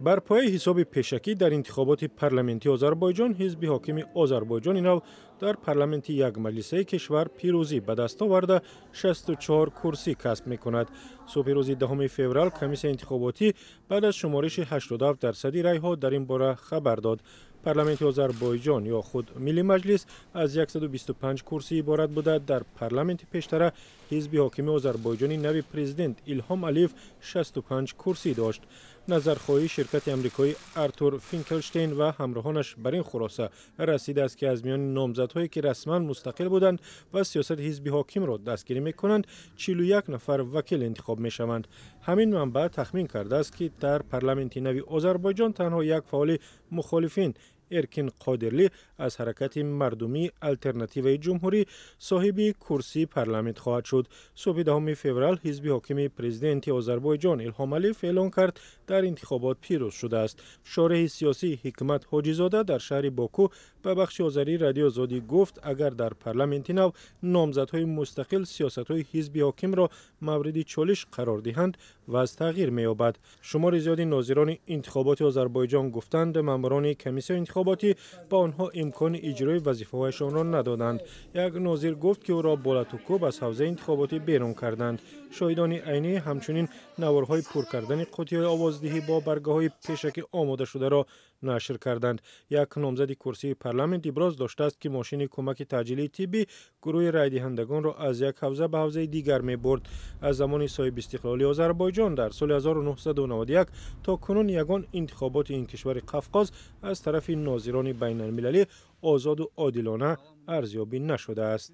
Бар пояи ҳисоби пешакӣ дар интихоботи парламентии Озарбойҷон, ҳизби ҳокими Озарбойҷони Нав дар парламенти якмаҷлисаи кишвар пирӯзӣ ба даст оварда, 64 курсӣ касб мекунад. Субҳи рӯзи 10 феврал комиссияи интихоботӣ баъд аз шумориши 87 дарсади райҳо дар ин бора хабар дод. Парламенти Озарбойҷон ё худ Милли Маҷлис аз 125 курсӣ иборат буда, дар парламенти пештара ҳизби ҳокими Озарбойҷони Нави президент Илҳом Алиев 65 курсӣ дошт. Назархоҳии ширкати амрикоӣ Артур Финкелштейн ва ҳамроҳонаш бар ин хулоса расидааст, ки аз миёни номзадҳое, ки расман мустақил буданд ва сиёсати ҳизби ҳокимро дастгирӣ мекунанд, 41 нафар вакил интихоб мешаванд. Ҳамин манбаъ тахмин кардааст, ки дар парламенти нави Озарбойҷон танҳо як фаъоли мухолифин, Эркин Қодирли аз ҳаракати мардумии Алтернативаи ҷумҳурӣ, соҳиби курсии парламент хоҳад шуд. Субҳи 10 феврал ҳизби ҳокими президенти Озарбойҷон Илҳом Алиев эълон кард, дар интихобот пирӯз шудааст. Шореҳи сиёсӣ Ҳикмат Ҳоҷизода дар шаҳри Боку ба бахши озарии Радио Озодӣ гуфт, агар дар парламенти нав номзадҳои мустақил сиёсатҳои ҳизби ҳокимро мавриди чолиш қарор диҳанд, вазъ тағйир меёбад. Шумори зиёди нозирони интихоботи Озарбойҷон гуфтанд, мамурони комиссияи интихоботӣ ба онҳо имкони иҷрои вазифаҳояшонро надоданд. Як нозир гуфт, ки ӯро бо латукӯб аз ҳавзаи интихоботӣ берун карданд. Шоҳидони айнӣ ҳамчунин наворҳои пур кардани қуттиҳои овоздиҳӣ бо баргаҳои пешакӣ омодашударо нашр карданд. Як номзади курсии парламент иброз доштааст, ки мошини кӯмаки таъҷилии тиббӣ гурӯҳи райдиҳандагонро аз як ҳавза ба ҳавзаи дигар мебурд. Аз замони соҳибистиқлолии Озарбойҷон дар соли 1991 то кунун ягон интихоботи ин кишвари Қафқоз аз тарафи нозирони байналмилалӣ озоду одилона арзёбӣ нашудааст.